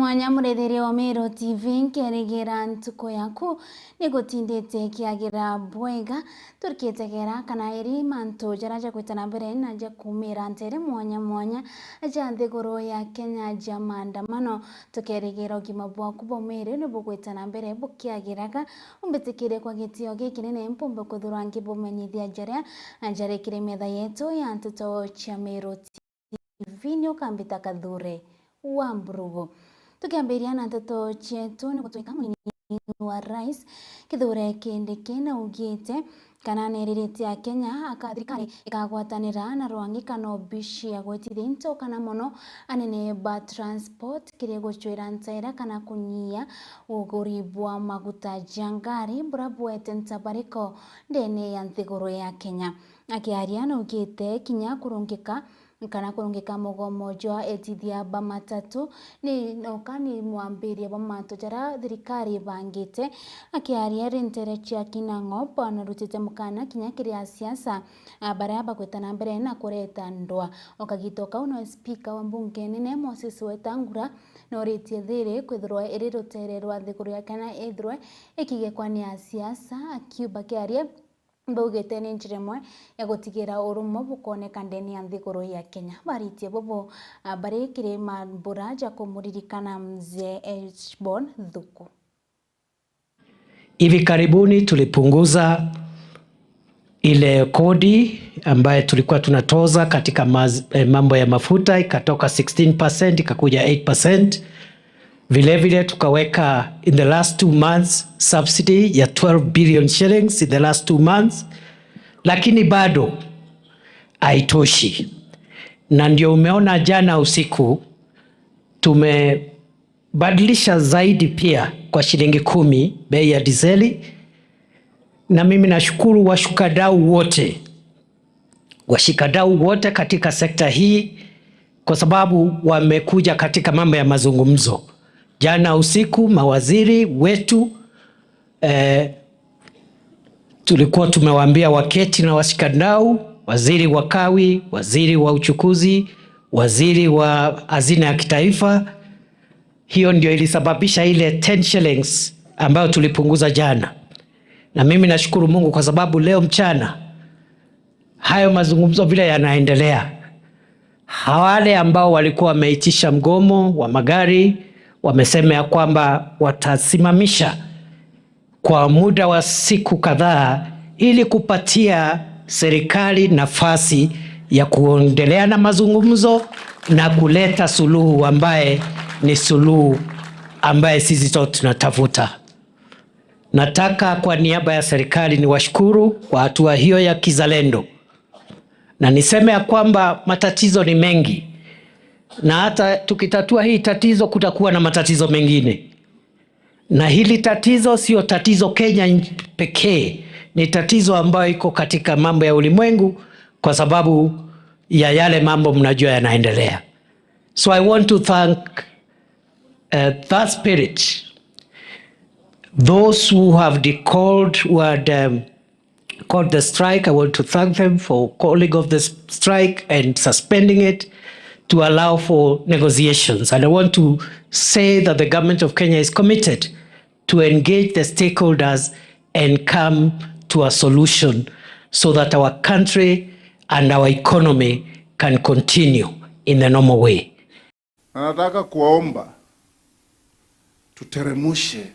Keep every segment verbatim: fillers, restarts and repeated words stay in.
Mwanya murithiria wa Meru T V, nkerigira ntuku yaku ni gutindite ikiagira bwega. Turikitegera kana iri mantu jaria jagwita na mbere na jakumira ntere mwanya mwanya ja nthiguru ya Kenya ja maandamano. Tukerigira ugima bwaku bwa mwiri ni bugwita na mbere bukiagiraga. Umbitikirie kwa gitio gikinene mpumbe kwithirwa ngibumenyithia jaria jarikire metha yetu ya nteto cia Meru T V. T V ni ukambita Kathure wa Mburugu. Tukiambiria na nteto cietu, ni gutwika munini wa rais Kithure Kindiki naugite kana neririte Akenya aka thirikari ikagwatanira na rwangi kana obici ya gwitithia into kana mono anene ba transport kiri gucwira ntaira kana kunyia uguri bwa maguta ja ngari bura bwete ntabariko ndene ya nthiguru ya Kenya. Akiaria naugite kinya kurungika kana kurungika mugomo jwa etithia ba matatu ni noka ni mwambiria bwa mantu jaria thirikari ibangite. Akiaria ri ntere cia Kinang'op, narutite mukana kinya kiri asiasa, a, baria bagwita na mbere na kureta ndwa. O kagita o kau no spika wa mbunge nene Moses Wetangula noritie thiri kwithirwa iri rutere rwa nthiguru ya Kenya ithirwe ikigekwa ni asiasa, akiuba kiaria baugite ni njira imwe ya gutigira urumwe bukoneka ndene ya nthiguru ya Kenya. Baritie bubu, a, bari kiri mambura ja kumuririkana Mzee H. Bon Thuku. Hivi karibuni tulipunguza ile kodi ambayo tulikuwa tunatoza katika maz-, eh, mambo ya mafuta, ikatoka sixteen percent ikakuja eight percent. Vile vile tukaweka in the last two months subsidy ya twelve billion shillings in the last two months, lakini bado haitoshi, na ndio umeona jana usiku tumebadilisha zaidi pia kwa shilingi kumi bei ya dizeli, na mimi nashukuru washikadau wote washikadau wote katika sekta hii, kwa sababu wamekuja katika mambo ya mazungumzo. Jana usiku mawaziri wetu, eh, tulikuwa tumewaambia waketi na washikadau, waziri wa kawi, waziri wa uchukuzi, waziri wa hazina ya kitaifa. Hiyo ndio ilisababisha ile ten shillings ambayo tulipunguza jana, na mimi nashukuru Mungu kwa sababu leo mchana hayo mazungumzo vile yanaendelea, wale ambao walikuwa wameitisha mgomo wa magari wamesema ya kwamba watasimamisha kwa muda wa siku kadhaa ili kupatia serikali nafasi ya kuendelea na mazungumzo na kuleta suluhu ambaye ni suluhu ambaye sisi sote tunatafuta. Nataka kwa niaba ya serikali niwashukuru kwa hatua hiyo ya kizalendo, na niseme ya kwamba matatizo ni mengi, na hata tukitatua hii tatizo kutakuwa na matatizo mengine, na hili tatizo sio tatizo Kenya nch-, pekee, ni tatizo ambayo iko katika mambo ya ulimwengu kwa sababu ya yale mambo mnajua yanaendelea. So I want to thank uh, that spirit, those who have decalled, who had, um, called the strike, I want to thank them for calling off the s-, strike and suspending it to allow for negotiations. And I want to say that the government of Kenya is committed to engage the stakeholders and come to a solution so that our country and our economy can continue in the normal way. Na nataka kuwaomba tuteremushe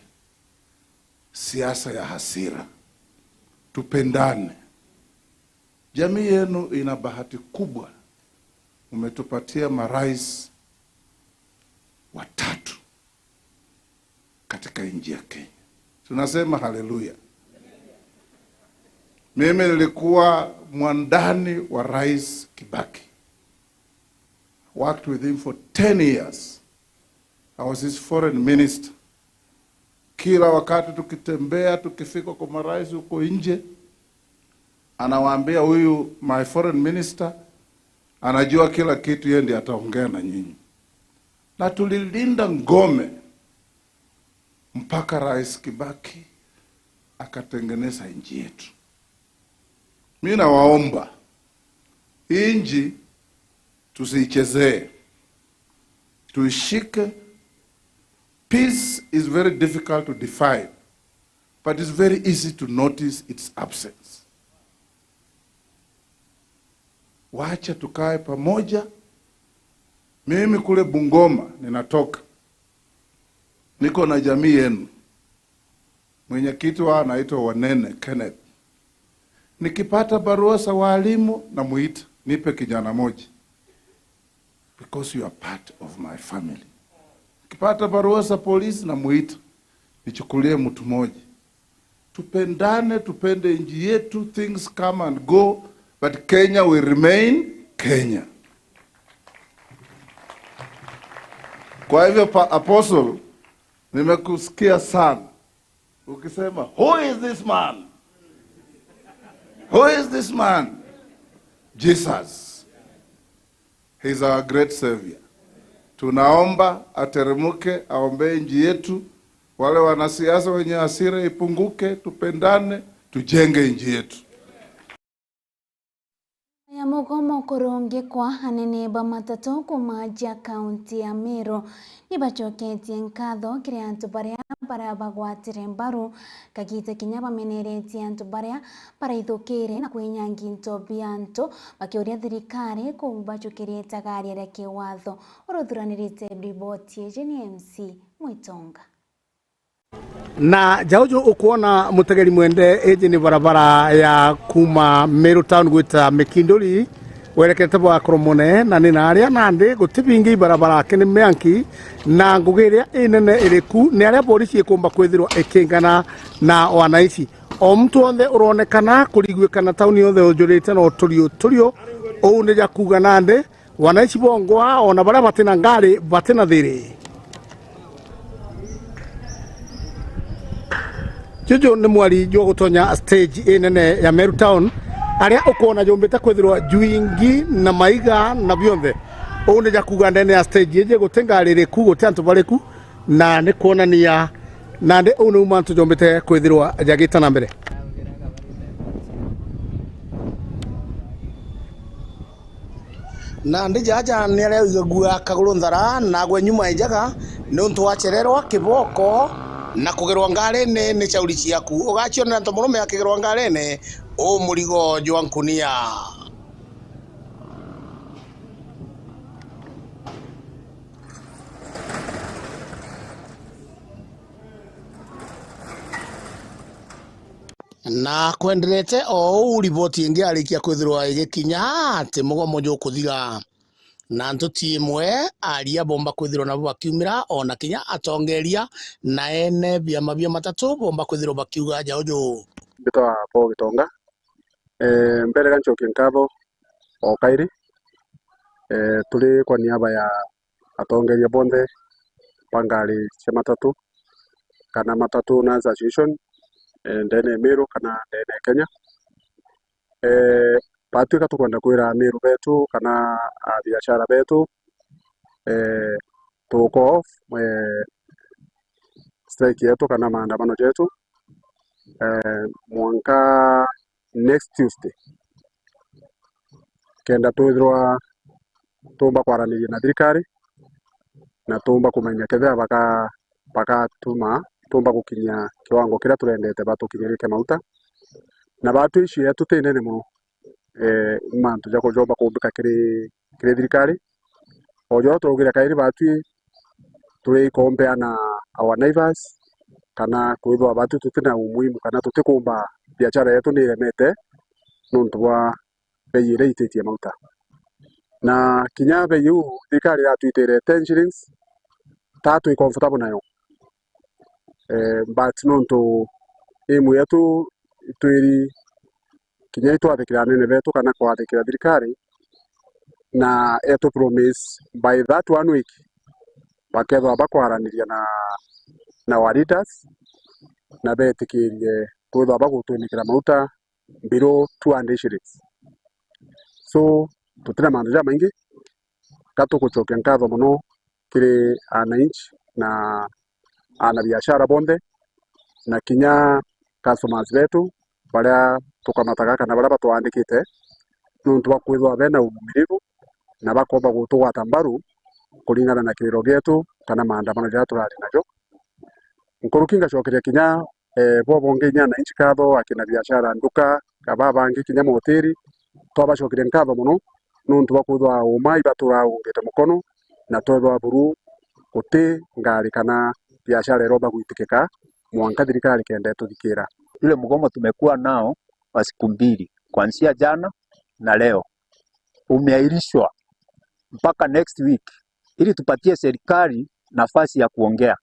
siasa ya hasira, tupendane. Jamii yenu ina bahati kubwa, umetupatia marais watatu katika nchi ya Kenya. Tunasema haleluya. Mimi nilikuwa mwandani wa Rais Kibaki. Worked with him for ten years. I was his foreign minister. Kila wakati tukitembea, tukifika kwa marais huko nje, anawaambia, "Huyu my foreign minister anajua kila kitu, yeye ndiye ataongea na nyinyi." Na tulilinda ngome mpaka Rais Kibaki akatengeneza nchi yetu. Mi nawaomba, hii nchi tusiichezee, tuishike, Peace is very difficult to define, but it's very easy to notice its absence. Wacha tukae pamoja. Mimi kule Bungoma ninatoka, niko na jamii yenu. Mwenyekiti wao anaitwa Wanene Kenneth. Nikipata barua za walimu, namuita, "Nipe kijana moja, because you are part of my family." Nikipata barua za polisi, namuita, "Nichukulie mtu moja." Tupendane, tupende nchi yetu, things come and go, but Kenya will remain Kenya. Kwa hivyo, pa-, Apostle, nimekusikia sana ukisema, "Who is this man? Who is this man?" Jesus. He is our great savior. Tunaomba ateremke, aombee nchi yetu. Wale wanasiasa wenye hasira ipunguke, tupendane, tujenge nchi yetu. Ya mugomo kurungikwa, anene ba matatu kuuma ja kaunti ya Meru ni bacoketie nkatho kiri antu baria barabagwatire mbaru, kagita kinya bameneretie antu baria baraithukire na kwinyangia into bia antu, bakiuria thirikari kubacukiria itagaria ria kiwatho. Uruthuranirite riboti iji ni M C Mwitonga. Na ja uju ukwona, mutegeri mwende, iji ni barabara ya kuuma Meru Town gwita Mikinduri, werekete bwa Koromone, na ni naria nandi guti bingi ibarabara, aki ni mianki, na ngugi iria inene iri ku ni aria borisi ikumba kwithirwa ikingana na wananchi. O muntu onthe uronekana kuriguikana tauni yonthe ujurite na uturio turio. Uu ni ja kuuga nandi, wananchi bongwa, ona baria batina ngari, batina thiri. Juju ni mwari jwa gutonya stage inene ya Meru Town, aria ukwona jumbite kwithirwa jwingi na maiga na bionthe. Uu ni ja kuuga ndene ya stage iji guti ngari iri ku, guti antu bari ku, na ni kwonania nandi uu niu mantu jombite kwithirwa jagita na mbere. Nandi jaja ni aria wigagua kaguru nthara, nagwe nyuma ijaga, niuntu wacererwa kiboko na kugerwa ngarine ni chauri ciaku. Ugacionera ntomurume akigerwa ngarine, uu murigo jwa nkunia. Na kwenderete o uu, riboti ingi yarikia kwithirwa igikinya ati mugomo jukuthira, na ntuti imwe aria bomba kwithirwa nabo bakiumira, ona kinya atongeria na ene biama bia matatu bomba kwithirwa bakiuga ja uju. Mbitwa Paul Gitonga. Eh, mbere ga ncokie nkatho o kairi, eh, turi kwa niaba ya atongeria bonthe ba ngari cia matatu kana Matatu Owners Association, eh, ndene ya Meru kana ndene ya Kenya. Eh, batwika tukwenda kwira Ameru betu kana abiashara betu, eh, tuko off, eh, strike yetu kana maandamano jetu, eh, mwanka next Tuesday, kenda twithirwa tuumba kwaraniria na thirikari, na tuumba kumenya kethira baka-, bakatuma tuumba gukinyia kiwango kiria turendete batukinyirike mauta. Na batwi issue yetu ti nene mono, eh, mantu ja kujomba kumbika kiri, kiri thirikari. O jo turaugire kairi batwi turi ikompea na our neighbors, kana kwithwa batwi tutina umuhimu kana tutikumba biashara yetu ni iremete nontu bwa bei iria ititie mauta. Na kinya bei iu thirikari iratwitire ten shillings, ta twi comfortable nayo. Eh, but nontu aim yetu itwiri kinya itwathikira anene betu kana kwathikira thirikari, na etu promise by that one week bakethwa bakwaraniria na, na our leaders, na betikirie kwithwa bagutwinikira mauta below two hundred shillings. So, tutina mantu jamaingi, ka tugucokia nkatho mono kiri ananchi na ana biashara bonthe, na kinya customers betu baria tukamataga kana baria batwandikite, nontu bwa kwithwa bena uvumilivu na bakomba gutugwata mbaru kuringana na kiriro gietu kana maandamano jaria turari najo. Nkuruki ngacokeria kinya, eh, bobonge inya ananchi nkatho, akina biashara, nduka, aba bangi kinya mahoteri, twabacokeria nkatho mono nontu bwa kwithwa uma ibaturaa uungite mukono, na twethwa buru guti ngari kana biashara iromba gwitikika mwanka thirikari kenda ituthikira. Ile mgomo tumekuwa nao wa siku mbili, kuanzia jana na leo, umeahirishwa mpaka next week, ili tupatie serikali nafasi ya kuongea,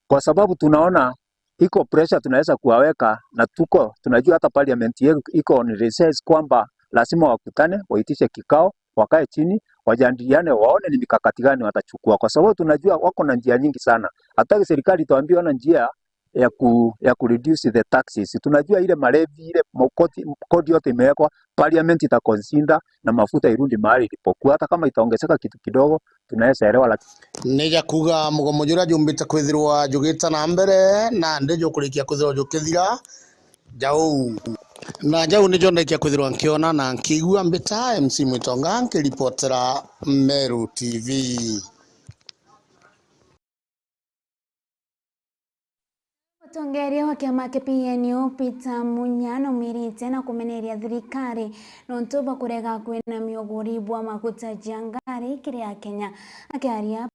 kwa sababu tunaona iko pressure tunaweza kuwaweka, na tuko tunajua hata parliament yetu iko on recess, kwamba lazima wakutane, waitishe kikao, wakae chini, wajadiliane, waone ni mikakati gani watachukua, kwa sababu tunajua wako na njia nyingi sana. Hataki serikali tuambie ona njia ya ku-, ya ku reduce the taxes. Tunajua ile malevi, ile makoti, kodi yote imewekwa, parliament ita consider na mafuta irundi mahali ilipokuwa. Hata kama itaongezeka kitu kidogo, tunaweza elewa, lakini Ni ja kuuga mugomo juria jumbite kwithirwa jugita na mbere, nandi jukurikia kwithirwa jukithira jau. Na jau nijo ndaikia kwithirwa nkiona na nkiigua. Mbita M C Mwitonga, nkiripotera Meru T V. Mutongeria wa kiama kia P N U Peter Munya naumirite na kumeneria thirikari nontu bwa kurega kwinamia uguri bwa maguta ja ngari kiri Akenya. Akiaria,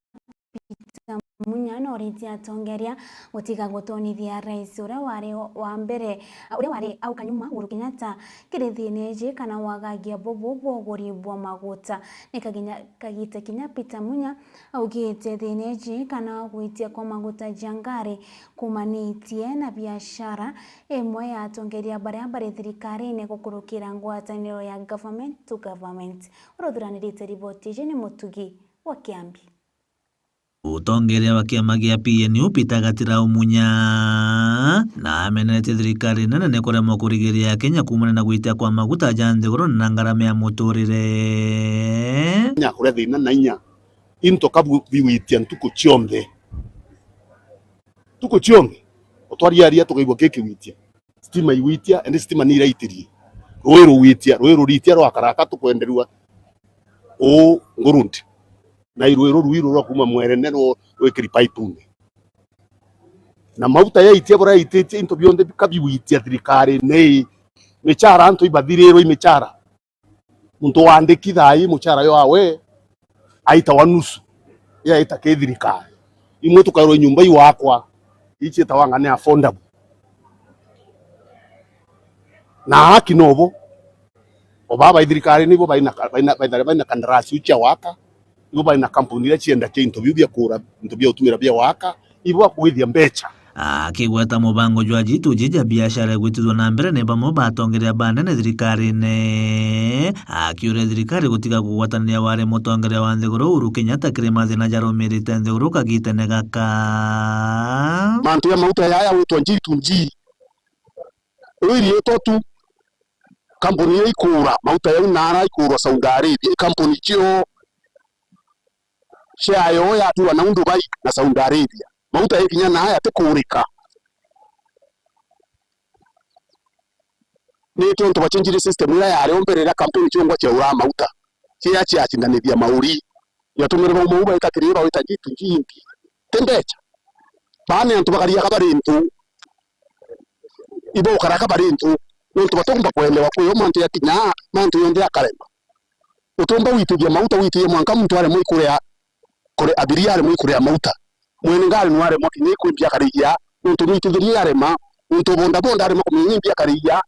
Peter Munya noritie atongeria gutiga gutonithia rais uria wari wa mbere, uria wari au kanyuma, Uhuru Kenyatta, kiri thina iji kana wagagia bubu bwa uguri bwa maguta. Ni kaginya-, kagita kinya Peter Munya augite thina iji kana gwitia kwa maguta ja ngari kumanitie na biashara imwe ya atongeria baria bari thirikarine gukurukira ngwataniro ya government to government. Uria uthuranirite riboti iji ni Mutugi wa Kiambi. Utongeria wa kiama gia P N U Peter Gatirau Munya na ameneretie thirikari nene ni kuremwa kurigiria Akenya kuumana na gwitia kwa maguta ja nthiguru na ngarama ya muturire. Nya kuria thina na inya into kabu bigwitia ntuku cionthe. Ntuku cionthe utwariaria tukaigua kiki gwitia. Stima igwitia, indi stima ni iraitirie. Rui rugwitia, rui ruritia rwa Karaka tukwenderua uu Ngurundi. Na irui ruru iru rwa kuuma Mwerene rwo rwikiri paipune. Na mauta yaitia buria yaititie into bionthe bikabigwitia thirikari ni michara antu ibathirirwe i michara. Muntu waandiki thaa ii muchara jwawe aitawa nusu, ya aita ki thirikari. Imwe tukairwa nyumba iwakwa, ii ciitawa ng'a ni affordable. Na aki nobo, o baba i thirikari nibo baina, baina, baina, baina kandarasi iu cia waka, ibo bari na kampuni iria ciendagia into biu bia kuura, into bia utumira bia waka, ibo bakwithia mbecha. Akigweta mubango jwa G two G ja biashara igwitithua na mbere ni bamwe ba atongeria banene thirikarine, akiuria thirikari gutiga kugwatanania wari mutongeria wa nthiguru Uhuru Kenyatta kiri mathina jarumirite nthiguru kagitene gaka. Mantu ya mauta yaya gwitwa G two G, rwiriitwa tu kampuni iria ikuura mauta jau naara ikuurwa Saudi Arabia, i kampuni cio share yoo yaturwa nau Dubai na Saudi Arabia. Mauta ikinya naa yatikuurika. Ni tontu bacenjirie system iria yari o mbere iria kampuni ciongwa ciauraa mauta, ciria ciacindanithia mauri. Yatumire bauma u baita kiri bagwita G two G ingi. Ti mbecha. Baa ni antu bakariaga bari ntu. Ibo ukaraga bari ntu. Nontu batiumba kwelewa kwi o mantu yakinya, mantu yonthe yakarema. Utiumba gwitithia mauta, gwitithia mwanka muntu aremwa ikuria, kuri abiria aremwa ikuria mauta. Mwene ngari nwaremwa kinya ikwimbia akarigia, nontu nwitithirie arema, muntu boda boda aremwa kumenya imbi akarigia.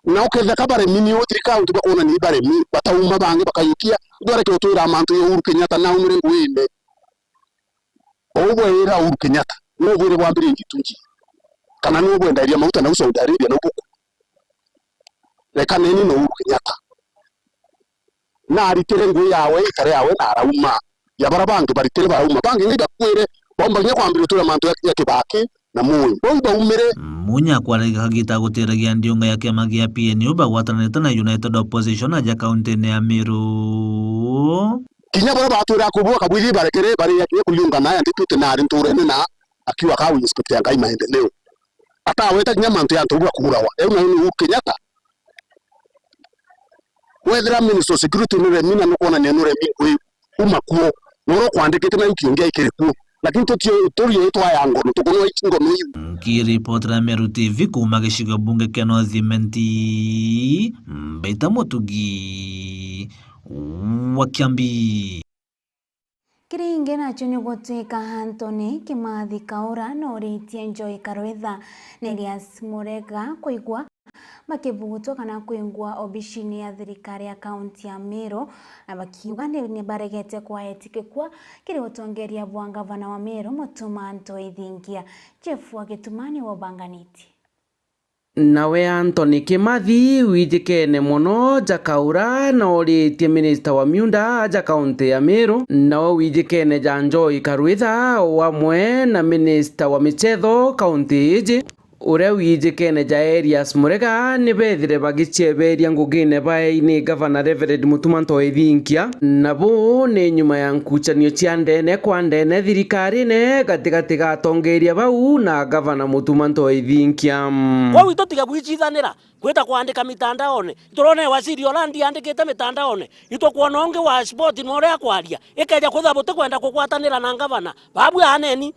Na uketheka baremi ni uthirika antu bakwona ni baremi, batauma bangi bakayukia, ndwareke utwira mantu ya Uhuru Kenyatta naumire nguine. Ou bwaira Uhuru Kenyatta, no bwire bwambirie G two G. Kana no bwendaria mauta nau Saudi Arabia nau buku. Rekaneni na Uhuru Kenyatta. Na aritire ngui yawe, itare yawe, na arauma. Ya bara bangi baritire barauma. Bangi ni bakwire, baumba kinya kwambire utwira mantu ya, ya Kibaki na Moi. Bau baumire. Munya kwarega kagita gutiragia ndiunga ya kiama gia P N U bagwatanite na United Opposition aja kauntine ya Meru. Kinya baria batwiraga kubua kabwiri barekere, baria kinya kuriungana ya nditute na ari nturene na akiuga ka inspector ya Ngai maendeleo. Ataweta kinya mantu ya antu bwa kuurawa. Eu nayo ni Uhuru Kenyatta. Wethira Minister of Security nuremi na nukwonania nuremi ngui, uma kuo, na uria ukwandikite nau kiongea ikiri kuo. Lakini tutio-, turio twaya ngono, tukunwa iki ngono iu. Nkiripotera Meru T V kuuma gicigo bunge kia North Imenti, Mbita Mutugi wa Kiambi. Kiringi nacio ni gutwika Anthony Kimathi Kaura noritie Joy Karwitha na Elias Murega kwigua bakibugutwa kana kwingwa obicini ya thirikari ya kaunti ya Meru, na bakiuga ni, ni baregete kwaetikikua kiri utongeria bwa ngavana wa Meru, Mutuma Ntoi Thingia. Jeff wa Gitumani wa ubanganitie. Nawe Anthony Kimathi wijikene mono ja Kaura na oritie minista wa miunda aja kaunti ya Meru, nawe wijikene ja Joy Karwitha o amwe na minista wa michetho kaunti iji. Uria wijikene ja Elias Murega ni bethire bagicieberia ngugine baei ni Gavana Reverend Mutuma Ntoi Thinkia, na buu ni nyuma ya nkuchanio cia ndene kwa ndene thirikarine gatigati ga atongeria bau na Gavana Mutuma Ntoi Thinkia. Kwou itutiga gwicithanira gwita kwandika mitandaone. Iturona waziri o Land andikite mitandaone, itukwona ungi wa sport na uria akwaria. Ikeja kwithirwa butikwenda kugwatanira na ngavana, babu aneni.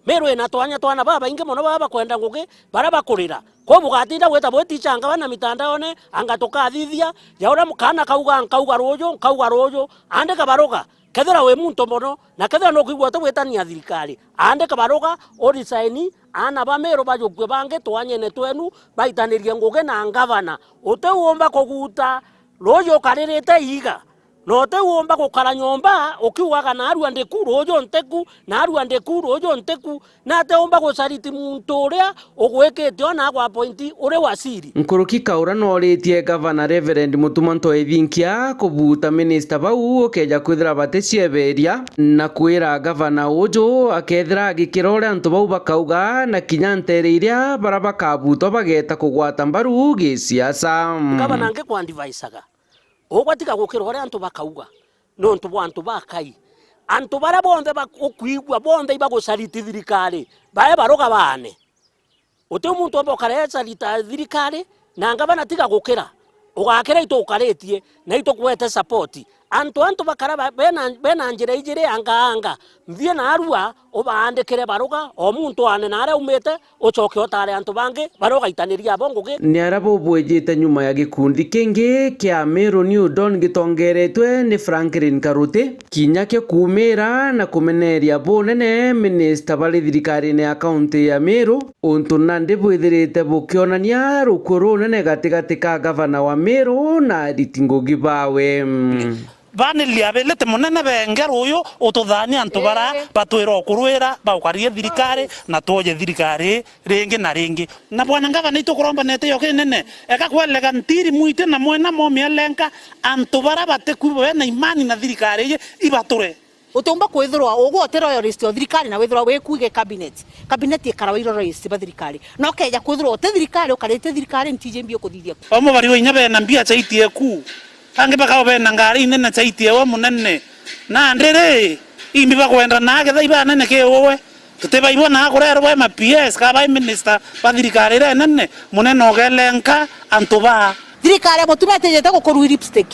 Meru ina twanya twana babaingi mono baba bakwenda ngugi, baria bakurira. Kwou bugatinda gwita bwitichanga bana mitandaone, anga tukathithia, ja uria kaana kauga, nkauga ruuju, nkauga ruuju, andika baruga. Kethira wi muntu mono, na kethira nukwigua uti gwitania thirikari, andika baruga, urisaini, aana ba Meru bajukue bangi twanyene twenu, baitanirie ngugi na ngavana. Utiumba kuguta ruuju ukaririte iiga. Na utiumba gukara nyomba ukiugaga, "Naarua ndiku, ruuju ntiku, naarua ndiku, ruuju ntiku." Na atiumba gucariti muntu uria ugwikite ona agwa appointi uri waziri. Nkuruki Kaura nooritie Gavana Reverend Mutuma Ntoi Thinkia kubuuta minista bau ukeja kwithira baticieberia, na kwira gavana uju akethira agikira uria antu bau bakauga, na kinya nteere iria baria bakabuutwa bageeta kugwata mbaru gisiasa. Gavana ngikwadvisaga, ugwe tiga gukira uria antu bakauga, nontu bwa antu bakai. Antu baria bonthe ba-, ukwigua bonthe ibagucariti thirikari, bae baruga baane. Uti muntu omba ukarecarita thirikari, na ngavana tiga gukira, ugakira itukaritie, na itukwete support. Antu, antu bakara ba-, bena, bena njira ijiri anga anga, nthie naarua, ubaandikire baruga, o muntu aane na aria aumite, ucoke utaare antu bangi baria ugaitaniria abo ngugi. Ni aria bubwijite nyuma ya gikundi kingi kia Meru New Dawn gitongeretwe ni Franklin Karuti, kinya kio kuumira na kumeneria bunene minista bari thirikarine ya kaunti ya Meru, untu nandi bwithirite bukionania rukuu runene gatigati ka gavana wa Meru na ariti ngugi bawe. Bani liability munene benge ruuyu ututhaania antu bara batwira ukurwira baukarie thirikari na twoje thirikari ringi na ringi. Na bwana ngavana, itukuromba nete yo kinene, eka kwelega ntiri mwite na mwena momia lenka antu bara batiku bena imani na thirikari iji ibature. Utiumba kwithirwa ugwe uti royalist o thirikari na withirwa wi kuige cabinet. Cabinet ikarawa i royalist ba thirikari. Na ukeja kwithirwa uti thirikari, ukarite thirikari, ntiji mbi ukuthithia. Bamwe bari o inya bena mbia chaitie ku. Angi bakaba bena ngari inene chaitie we munene. Nandi ri, imbi bakwenda na akethira ibanene ki uwe. Tutibaibona kurerwa ma P S, ka bai minister ba thirikari iria nene, munene ugelenka antu ba. Thirikari ya Mutuma itijite gukurui lipstick.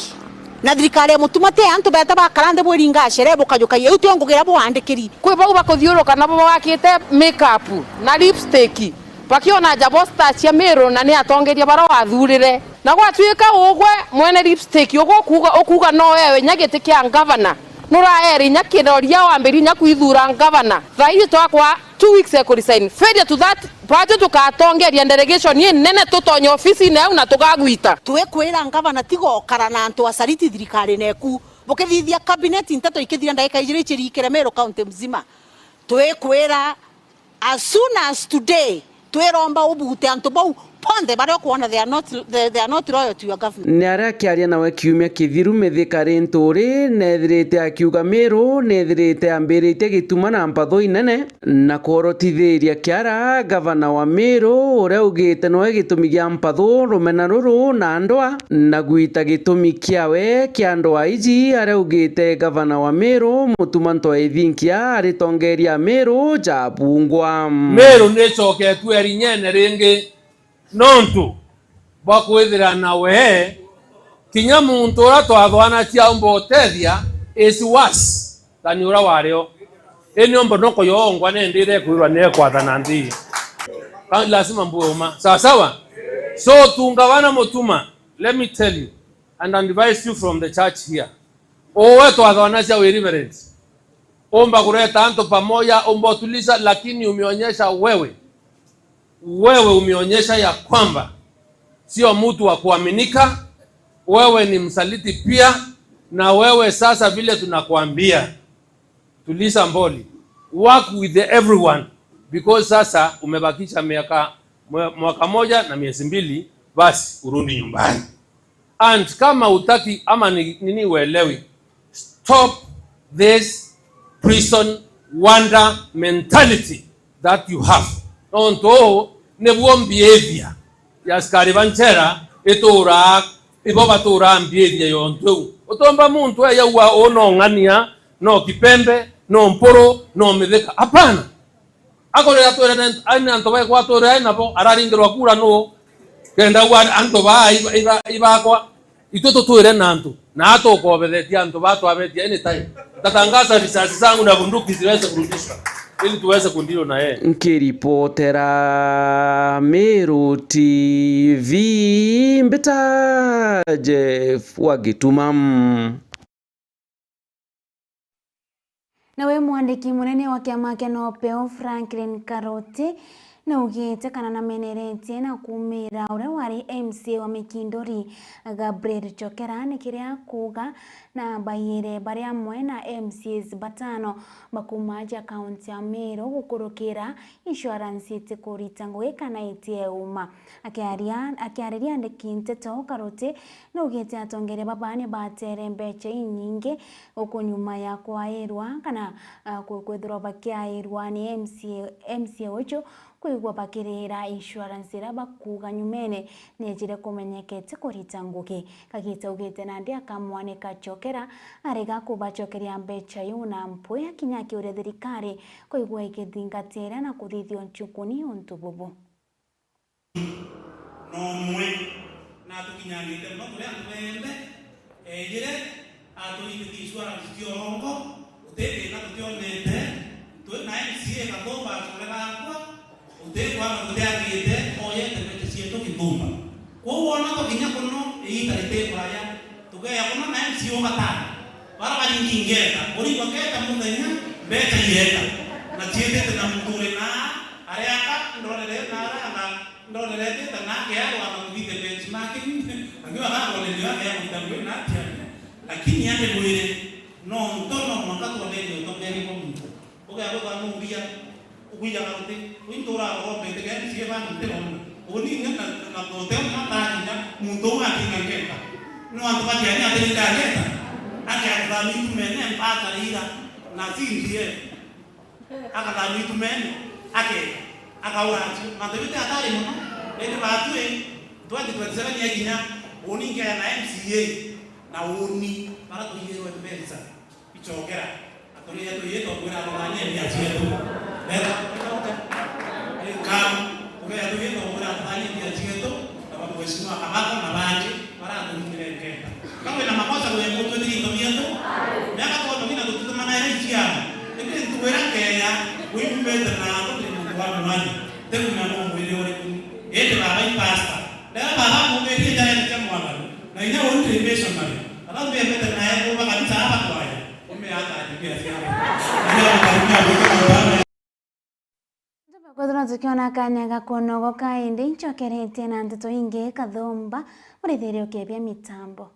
Na thirikari ya Mutuma ti antu beta bakara nthi bwiringa shere bukajukagia, iu tio ngugi iria bwandikiri. Kwi bau bakuthiuruka nabo bakite makeup na lipstick, bakiona ja poster cia Meru na ni atongeria bara wathurire. Na gwatuika ugwe mwene lipstick, ugwe ukuuga, ukuuga no wewe nya giti kia ngavana. Nuraeri nya kiroria wambiri nya kwithura ngavana. Thaa iji twakwa two weeks ya kuresign. Failure to that, baju tukatongeria delegation inene tutonye ofisine au na tugagwita. Twikwira ngavana tiga ukara na antu acariti thirikarine eku. Bukithithia cabinet nteto ikithira ndagika ijiri icirikire Meru County mzima. Twikwira as soon as today, twiromba ubute antu bau bonthe baria ukwona they are not, they, they are not loyal to your government. Ni aria akiaria nawe kiumia kithiru, Mithika Linturi neethirite akiuga Meru neethirite yambiritie gituma na mpatho inene na kworotithiria kiara gavana wa Meru, uria augite noe gitumi gia mpatho, rumena ruru na ndwaa, na gwita gitumi kiawe kia ndwaa iji, aria augite gavana wa Meru Mutuma Ntoi Thinkia aritongeria Meru ja bungwa. Meru ni icoketue rinyene ringi nontu bwa kwithira na we, kinya muntu uria twathwanagia aumba utethia, is worse than uria wario. Ini ombo noko yongwa nendire kwirwa ni ekwathana nthi. Ka lazima mbue uma. Sawa sawa? So tunga wana mutuma, let me tell you and advise you from the church here. Uwe twathona cia wi reverend. Umba kureta antu pamoja, umba utuliza, lakini umeonyesha wewe, wewe umeonyesha ya kwamba sio mtu wa kuaminika, wewe ni msaliti pia, na wewe sasa, vile tunakuambia, tuliza mboli, work with everyone, because sasa umebakisha miaka, mwe-, mwaka moja na miezi mbili, basi urudi nyumbani. And kama utaki ama ni nini uelewi, stop this prison wonder mentality that you have. Nontu uu nibuo behavior ya askari ba nchera ituraa, ibo baturaa behavior yontu iu. Utomba muntu eyaua uu no ng'ania, no kipembe, no mpuru, no mithika. Hapana. Akorire atwire na, aina antu bae kwatwire ai nabo, araringirwa kura nuu? Kenda ugwa antu baa iba, iba, ibakwa. Itwe tutwire na antu, na atukobethetie antu baa twabetie anytime. Tatangaza risasi zangu na bunduki ziweze kurudishwa, ili tuweze kundeal na yeye. Nkiripotera Meru T V, mbita Jeff wa Gituma. Nawe mwandiki munene wa kiama kia Nopeu, Franklin Karoti, naugite kana nameneretie na kumira uria wari M C A wa Mikinduri, Gabriel Chokera, ni kiria kuuga na baiyire bari amwe na M C As batano ba kuuma aja kaunti ya Meru gukurukira insurance itikurita ngugi kana itiuma. Akiaria, akiariria andiki nteto, Karoti naugite atongeria baba ni batere mbecha inyingi guku nyuma ya kwairwa kana, ah, ku-, kwithirwa bakiairwa ni M C A, M C A uju kwigua bakirira insurance iria bakuuga nyumene neejire kumenyeka itikurita ngugi. Kagita augite nandi akamwanika Chokera arega kubachokeria mbecha iu na mpwi akinya akiuria thirikari kwigua ikithingatira na kuthithia uchukuni untu bubu. Nomwe, na atukinyangite mono turi antu beenthe, eejire, atwitithia insurance ciongo, guti thina tutionete, twi na M C A Gathumba acure gakwa, guti kwona tutiagite, oyete mbeca cietu Githumba. Kwou wona tukinya kuno, iita riti kuraya, tukeeja kuno na M C A ugatara. Bara baringi ngeta, urigwa ngeta muthenya, mbeca ireeta. Na ciitite na muntu uri na, areanga, ndorere na areanga, ndorere tita na akearwa na kuthithia benchmarking, akiwa na ndorere akearwa na kuthithia. Lakini ande mwire, no nto no mwanka tuonere utongeria kwa muntu. Ugeagwikwa numbia, ukwijaga ruti, wintura urombete gani cie bana ntirona. Uni na, na, na kote mata kinya, muntu uga atinga ngeta. No antu batiani atinga ngeta. Ake akuthamia itumene mpaka rira, na C D F. Akathamia itumene, ake, akaura acio. Mantu biu ti atari mono. Indi batwi, twenty twenty-seven yakinya, uni nkeya na M C A, na uni, bara tuiyirwe mbeca. Ichokera. Aturia tuiyite kwira athani mbia cietu. Beta, beta, beta. Ikamu, turia tuiyite kwira athani mbia cietu, na ba mheshimiwa Kabaka na bangi, bara tunyire nkenda. Ka kwina makosa kwi muntu twithiri into bietu? Miaka twono ngina tutitumana ira iciara. Indi ntuku ira nkeya, wimbete na antu turi muntu wa mwanya. Tikumenya no mwiri uriku. Indi baba i pastor. Rira baba ambumirie njarene cia mwathani, na inya uu ndi missionary. Baba mbembete nae kuuma kanisa aba twaya. Ume ata atibia cia. Ndio mtarukia kutoka. Kwethirwa tukiona kanya ga kunogoka, indi ncokeretie na nteto ingi Kathumba, murithirie ukebia mitambo.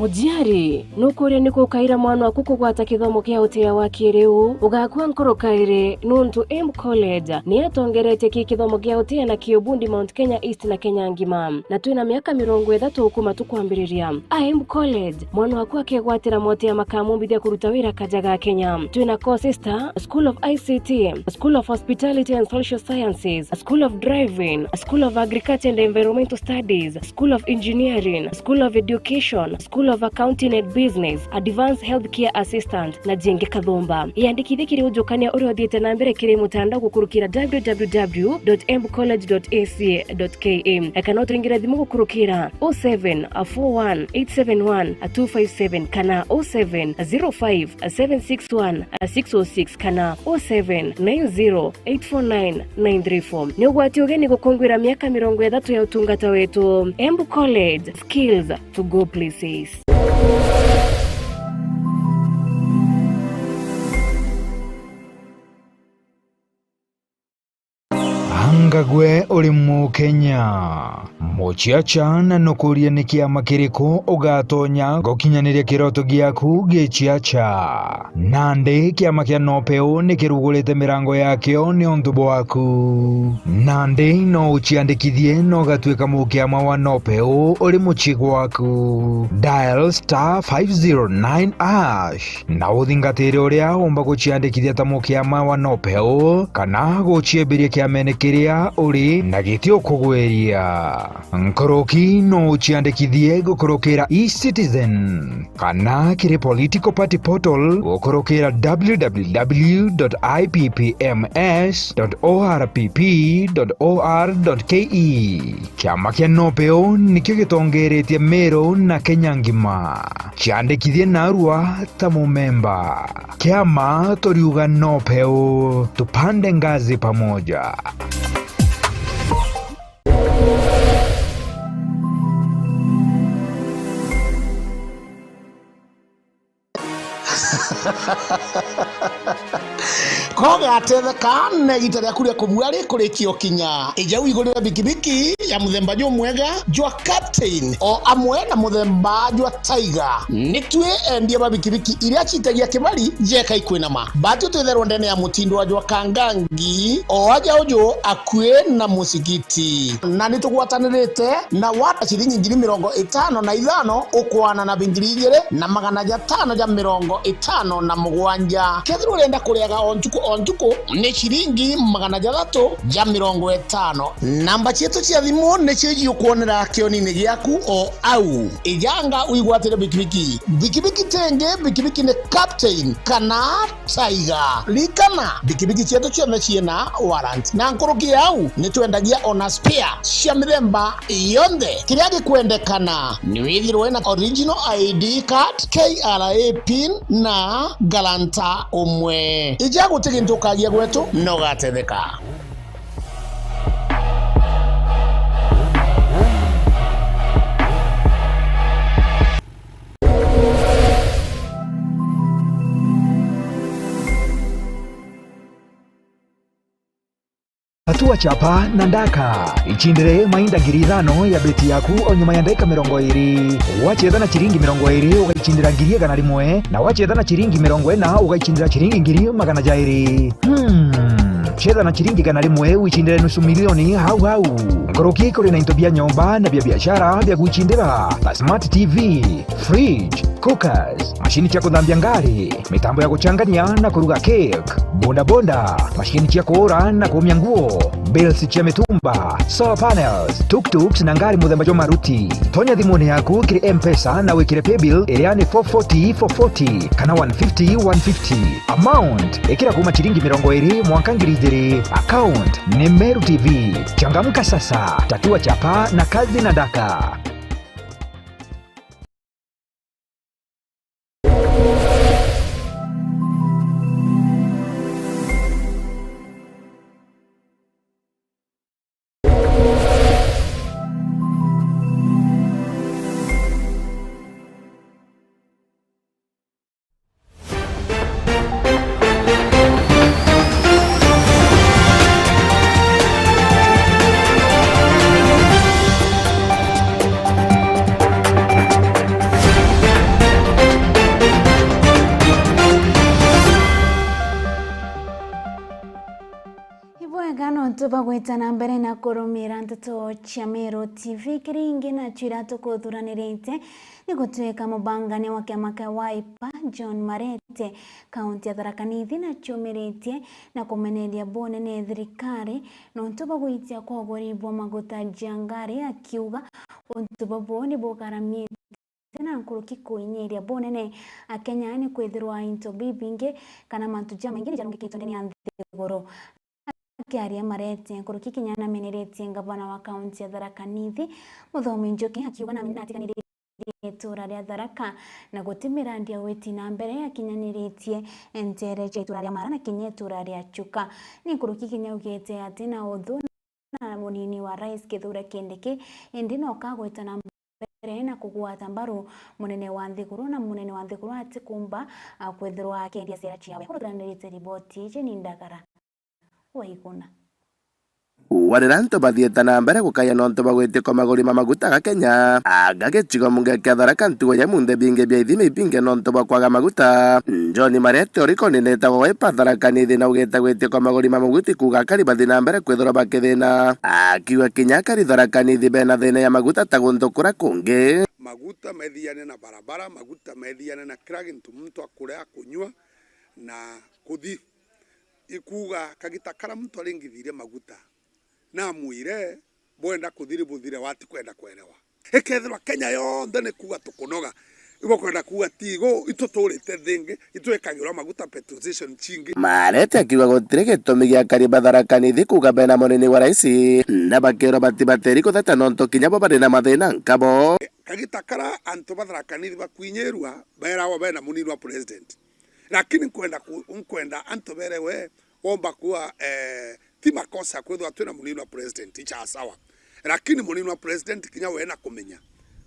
Muciari, nukuria niku ukaira mwana waku kugwata kithomo kia utia wa kiriu? Ugakua nkoro kairi, nuntu Embu College ni yatongeretie ki kithomo kia utia na kiubundi Mount Kenya East na Kenya ngima, na twina miaka mirongo ithatu kuma tukwambiriria. A Embu College, mwana waku akegwatira motia makamumbithia kuruta wira kaja ga Kenya. Twina courses ta School of I C T, School of Hospitality and Social Sciences, School of Driving, School of Agriculture and Environmental Studies, School of Engineering, School of Education, School of Accounting and Business, Advanced Healthcare Assistant, na jingi kathumba. Iyandikithie kiri ujukania uria uthiite na mbere kiri mutandao gukurukira w w w dot embu college dot a c dot k a, kana uturingire thimu gukurukira o seven four one eight seven one two five seven kana o seven zero five seven six one six oh six kana o seven nine zero eight four nine nine three four. Ni ugwati ugeni gukungwira miaka mirongo ithatu ya utungata wetu. Embu College, skills to go places. Anga gwe uri Mukenya? Muciaca, na nukurie ni kiama kiriku ugatonya gukinyaniria kiroto giaku giciaca? Nandi kiama kia Nopeu ni kirugurite mirango yakio niuntu bwaku. Nandi no uciandikithie na ugatuika mukiama wa Nopeu uri mucii gwaku. Dial star five zero nine hash na uthingatire uria umba guciandikithia ta mukiama wa Nopeu kana guciembiria kiamene kiria uri na giti ukugwiria. Nkuruki no uciandikithie gukurukira eCitizen kana kiri political party portal gukurukira w w w dot i p p m s dot o r p p dot o r dot k e. Kiama kia Nopeu nikio gitongeretie Meru na Kenya ngima. Ciandikithie narua ta mumemba. Kiama turiuga Nopeu, tupande ngazi pamoja. Kogatetheka na igita riaku ria kubua rikurikia ukinya. Ija wigurire bikibiki ya muthemba jumwega jwa Captain, o amwe na muthemba jwa Tiger. Ni twi endia ba bikibiki iria citagia kibari jeka ikwinama. Bati twitherwa ndene ya mutindo wa jwa Kangangi, o aja uju akui na mucigiti. Na ni tugwatanirite na wata ciringi ngiri mirongo itano na ithano ukwana na bingiri igiri na magana jatano ja mirongo itano na mugwanja. Kethirwa urenda kuriaga o ntuku o ntuku, ni ciringi magana jathatu ja mirongo itano. Namba cietu cia thimu nicio ijiukwonera kionini giaku o au. Ijanga uigwatire bikibiki. Bikibiki ti ingi, bikibiki ni Captain kana Tiger. Ririkana, bikibiki cietu cionthe ciina warrant. Na nkuruki ya au, ni twendagia ona spare cia mithemba yonthe. Kiria gikwendekana ni withirwe na original I D card, K R A pin na guarantor umwe. Ija guti gintu ukagia gwetu, na ugatetheka. Tatua chapa na ndaka. Icindire mainda ngiri ithano ya beti yaku o nyuma ya ndagika mirongo iri. Wacetha na ciringi mirongo iri, ugaicindira ngiri igana rimwe, na wacetha na ciringi mirongo ina, ugaicindira ciringi ngiri magana jairi. Hmm. Cetha na ciringi igana rimwe, wicindire nusu milioni hau hau. Nkuruki kuri na into bia nyomba na bia biashara bia gwicindira, ta smart T V, fridge, cookers, macini cia kuthambia ngari, mitambo ya guchangania na kuruga cake, bodaboda, macini cia kuura na kuumia nguo, bills cia mitumba, solar panels, tuk-tuks na ngari muthemba jwa Maruti. Tonya thimuni yaku kiri M-Pesa na wikire paybill iria ni four forty four forty kana one fifty one fifty. Amount, ikira kuma ciringi mirongo iri mwanka ngiri ijiri. Account ni Meru T V. Changamka sasa, tatua chapa na kazi na ndaka. Tubagwita na mbere na kurumira nteto cia Meru T V, kiringi nacio iria tukuthuranirite ni gutwika mubangania wa kiama kia Wiper, John Marete, kaunti ya Tharaka Nithi, naciumiritie na kumeneria bunene thirikari nontu bwa gwitia kwa uguri bwa maguta ja ngari, akiuga untu bubu ni bugaramitie na nkuruki kuinyiria bunene Akenya ni kwithirwa into bibingi kana mantu jamaingi ni jarungikitwe ndene ya nthiguru. Akiaria Marete, nkuruki kinya nameneretie ngavana wa kaunti ya Tharaka Nithi, Muthomi Njuki, akiuga namenye natiganiritie itura ria Tharaka na guti mirandi ya gwiti na mbere akinyaniritie ntere cia itura ria Mara na kinya itura ria Chuka. Ni nkuruki kinya augite ati na uthu na munini wa rais Kithure Kindiki, indi no kagwita na mbere na kugwata mbaru munene wa nthiguru, na munene wa nthiguru atikumba, a, kwithirwa akiendia ciera ciawe. Kuruthiranirite riboti iji ni Ndagara Waiguna. Warira antu bathiite na mbere gukaya nontu bwa gwitikwa maguri ma maguta ga Kenya, aga gicigo mbunge kia Tharaka ntugo ya munthe bingi bia ithimi ibinge nontu bwa kwaga maguta. John Marete uriko ninetagwa Wiper Tharaka Nithi na ugite gwitikwa maguri ma maguta kuuga akari bathi na mbere kwithirwa bakithina. Akiuga kinya akari Tharaka Nithi bena thina ya maguta ta guntu kuria kungi. Maguta methiane na barabara, maguta methiane na kila gintu muntu akuria, akunyua na kuthi. Ikuuga kagita karia muntu aringithirie maguta, namwire bwenda kuthiri buthire, wati kwenda kwerewa. Ikethirwa Kenya yonthe ni kuuga tukunoga, ibo kwenda kuuga tigo, ituturite thingi, itwikagirwa maguta petrol station cingi. Marete akiuga gutiri gitumi gia akari ba Tharaka Nithi kuuga bena munini wa rais, na bakirwa batibatiri kutheta nontu kinya bo bari na mathina nkabo. Kagita kara antu ba Tharaka Nithi bakwinyirua, baeragwa bena munini wa president. Lakini nkwenda ku-, nkwenda antu berewe, womba kuwa, eh, ti makosa kwithirwa twina munini wa president, icha sawa. Lakini munini wa president kinya we na kumenya,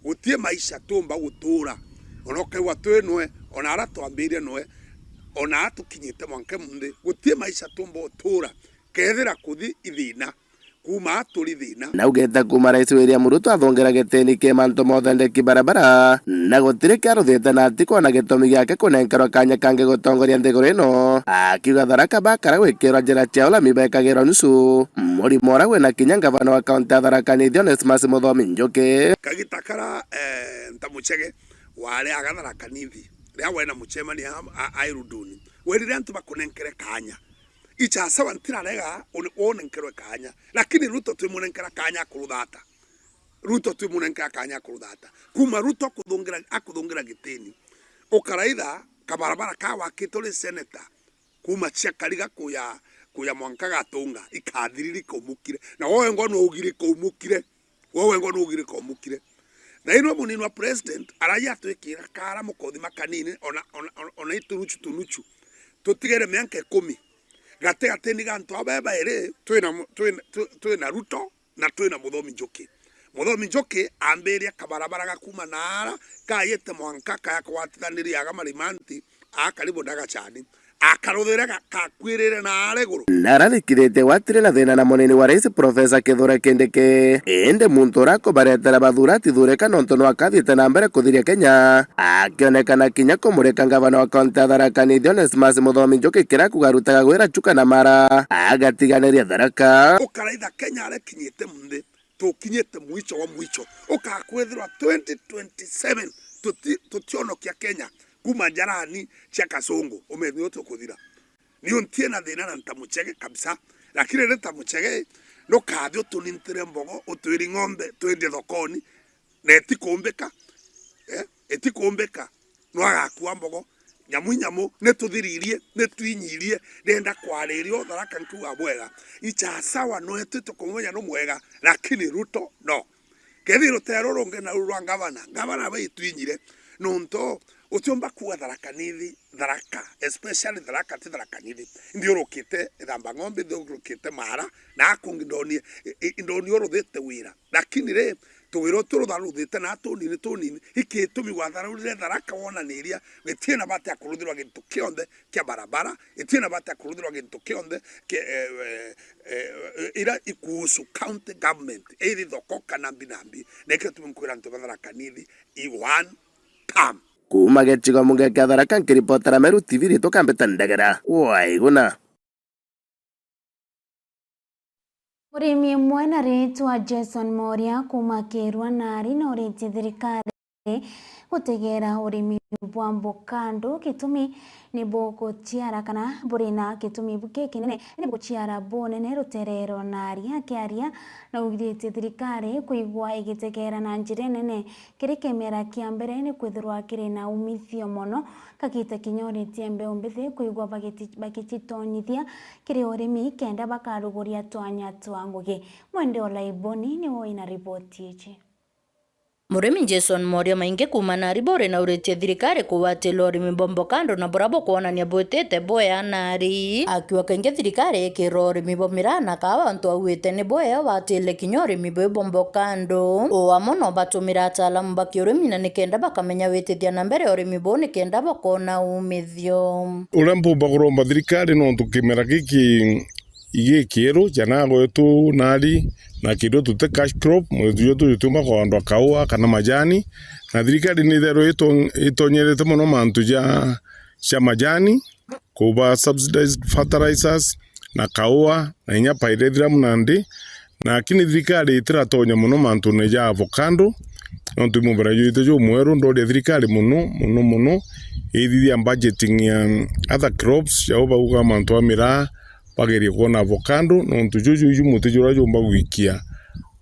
gutie maisha tumba gutura, ona ukaigua twi nwe, ona ara twambirie nwe, ona atukinyite mwanka munthi, gutie maisha tumba utura, kethira kuthi ithina, kuuma aturi thina. Na ugite kuuma Rais William Ruto athongera gitini kia mantu mothe ndeki barabara, na gutiri kiaruthite na atikwona gitumi giake kunenkerwa kanya kangi gutongoria nthiguru ino, akiuga Tharaka bakara gwikirwa njira cia ulami bekagirwa nusu. Murimo uria wina kinya ngavana wa kaunti ya Tharaka Nithi Onesmus Muthomi Njuki. Kagita kara, eh, Ntamuchege wari aga Tharaka Nithi, riria wena mucemania a, a, a Iruduni, werire antu bakunenkere kanya. Icha sawa, ntirarega une-, wonenkerwe kanya, lakini Ruto twimunenkera kanya akuruthata. Ruto twimunenkera kanya akuruthata. Kuma Ruto akuthungira, akuthungira gitini, ukaraitha kabarabara ka wakitwe ri senator, kuma cia Kariga kuya, kuya mwanka Gatunga, ikathiriri kaumukire. Na wowe ngo nwaugire kaumukire. We wengwa nugire komukire. Na ino munini wa president araja atwikira kara mukothima kanini, ona, ona, ona, ona ituruchu tunuchu. Tutigere mianka ikumi. Gatigatini ga antu aba bairi, twina mu-, twina, twi-, twina Ruto na twina Muthomi Njuki. Muthomi Njuki ambiria kabarabara ga kuma naara kayite mwanka kaya kwatithaniria aga Marimanti, aa karibu Ndagachani. Akaruthire ga-, gakwirire naari iguru. Na ararikithitie gwatire na thina na munini wa rais Professor Kithure Kindiki. Indi muntu uria akubaretera bathura atithurika nontu nwa akathiite na mbere kuthiria Kenya, akionekana kinya kumurika ngavana wa kaunti ya Tharaka Nithi Onesmus Muthomi Njuki kiria kugarutaga gwira Chuka na Mara, agatiganiria Tharaka. Ukaraitha Kenya aria ikinyite munthi, tukinyite mwicho wa mwicho. Ukakwithirwa twenty twenty-seven tuti-, tutionokia Kenya kuma njarani cia Kasungu, umenye utukuthira. Niu ntiena thina na Ntamuchege kabisa, lakini ri Ntamuchege nukathi utunintire mbogo, utwiri ng'ombe twendie thokoni, na itikumbika, eh, itikumbika. Nwagakua mbogo. Nyamu i nyamu, nituthiririe, nitwinyirie, ndenda kwariria Tharaka nkiuga bwega. Icha sawa, nwetu tukumumenya nu mwega, lakini Ruto, no. Kethira rutero rungi na ruru rwa ngavana, ngavana baitwinyire, nontu utiumba kuuga Tharaka Nithi, Tharaka, especially Tharaka, ti Tharaka Nithi. Nthiurukite Ithamba Ng'ombe, nthiurukite Mara, na akungi ndonie, i-, i-, ndonie uruthite wira. Lakini ri, tuwira utu rutharuthite na tunini tunini, iki gitumi watharurire Tharaka wonaniria gitiri na bata ya kuruthirwa gintu kionthe kia barabara, gitiri na bata ya kuruthirwa gintu kionthe kia, eh, eh, eh, ira ikuhusu county government, either thoko kana mbi na mbi. Na ikio gitumi nkwira antu ba Tharaka Nithi i one term. Kuuma gicigo mbunge kia Tharaka, nkiripotera Meru T V, ritwa Kambeta Ndegera Waiguna. Murimi umwe na ritwa Jason Moria kuuma Kirwa Nari noritie thirikari gutegera urimi bwa mbokandu, gitumi ni buguciara kana buri na gitumi bu-, gikinene ni buguciara bunene rutere rwa Nari. Akiaria, naugiritie thirikari kwigua igitegera na njira inene kiri kimera kia mbere, ni kwithirwa kiri na umithio mono. Kagita kinya uritie mbeu mbithi kwigua bagiti-, bagicitonyithia kiri urimi kenda bakaruguria twanya twa ngugi. Mwende Olaiboni niwe wina riboti iji. Murimi Jason Moria maingi kuuma Nari buri nauritie thirikari kugwatira urimi bwa mbokando na buria bukwonania bwitite bwea Nari. Akiuga kaingi thirikari ikira urimi bwa miraa na kawa antu auite ni bwea watire kinya urimi bwi bwa mbokando. O amwe no batumira ataalamu ba kiurimi na nikenda bakamenya witithia na mbere urimi buu nikenda bakona umithio. Uria mpumba kuromba thirikari nontu kimera giki igi kieru, jana gwetu Nari na kindu tuti cash crop, mwetu jwetu jutiumba kuhandwa kaua kana majani, na thirikari ni itherwe ito-, itonyerete mono mantu ja, ja majani, kuba subsidized fertilizers na kaua na inya pyrethrum nandi, lakini thirikari itiratonya mono mantune ja avocado, nontu i mumbera jwite jumweru. Ndoria thirikari mono, mono, mono, ithithia budgeting ya other crops, jau bauga mantu a miraa, bagerie kwona avocado, nontu juju iju muti juria jumba gwikia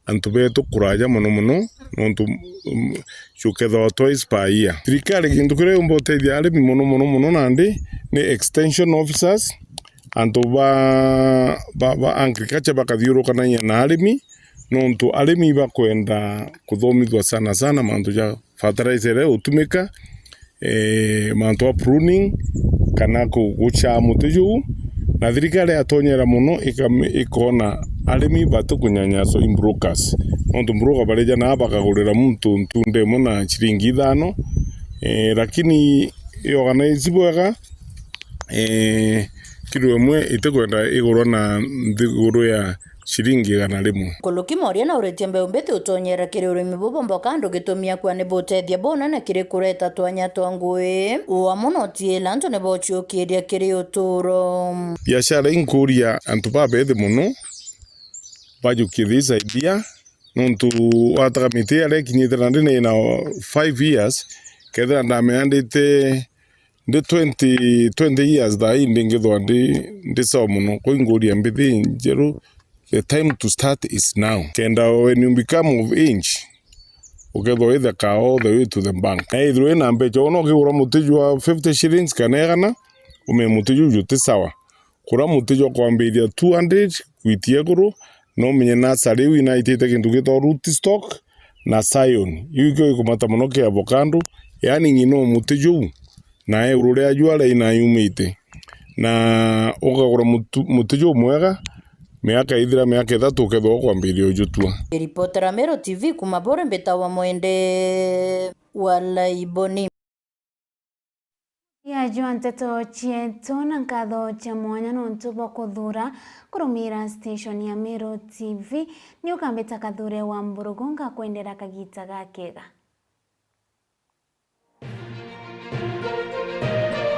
antu betu kuraja mono mono, nontu, mm, jukethagwa twice per year. Thirikari gintu kiria yumba utethia arimi mono mono mono nandi ni extension officers, antu ba, ba, ba agriculture bakathiurukanagia na arimi, nontu arimi ibakwenda kuthomithua sana sana mantu ja fertilizer iria iutumika, eh, mantu a pruning, kana ku-, gucaa muti juu, na thirikari yatonyera mono ikame-, ikona arimi bati kunyanyaswa i brokers. Nontu broker bareja naa bakagurira muntu ntunda imwe na ciringi ithano, eh, lakini iorganize bwega, eh, kilo imwe itikwenda igurwa na nthiguru ya ciringi igana rimwe. Nkuluki Moria nauritie mbeu mbithi utonyera kiri urimi buu bwa mboka ndu gitumi akua ni butethia bunene kiri kureta twanya twa ngui. Ua muno tiila antu ni bochiukiria kiri uturo. Biashara inkuria antu babethi mono bajukie this idea, nontu wataga miti aria ikinyite na ndi nina five years, kethira ndamenya ndite ndi twenty, twenty years thaa ii ndingithwa ndi, ndi sawa mono. Kwou inguria mbithi njeru, the time to start is now. Kenda when you become of age, ukethwa witheka all the way to the bank. Na ethirwa wina mbecha, wona ukigura muti jwa fifty shillings kana igana, umenye muti juu juti sawa. Kura muti jwa kwambiria two hundred gwitia iguru, na umenye nasari iu inaitite kintu gitagwa root stock na scion. Iu ikio gikumata mono ki avocado, yaani ng'ina o muti juu, na iguru ria jua ria inayumite. Na ukagura mutu-, muti juu mwega, miaka ithira miaka ithatu ukethwa ukwambiria ujutua. Ripotera Meru T V kuma Bore mbitawa Mwende wa Laiboni. Yajua nteto cietu na nkatho cia mwanya nontu bwa kuthura kurumira station ya Meru T V. Ni ukambita Kathure wa Mburugu, ngakwendera kagita gakega.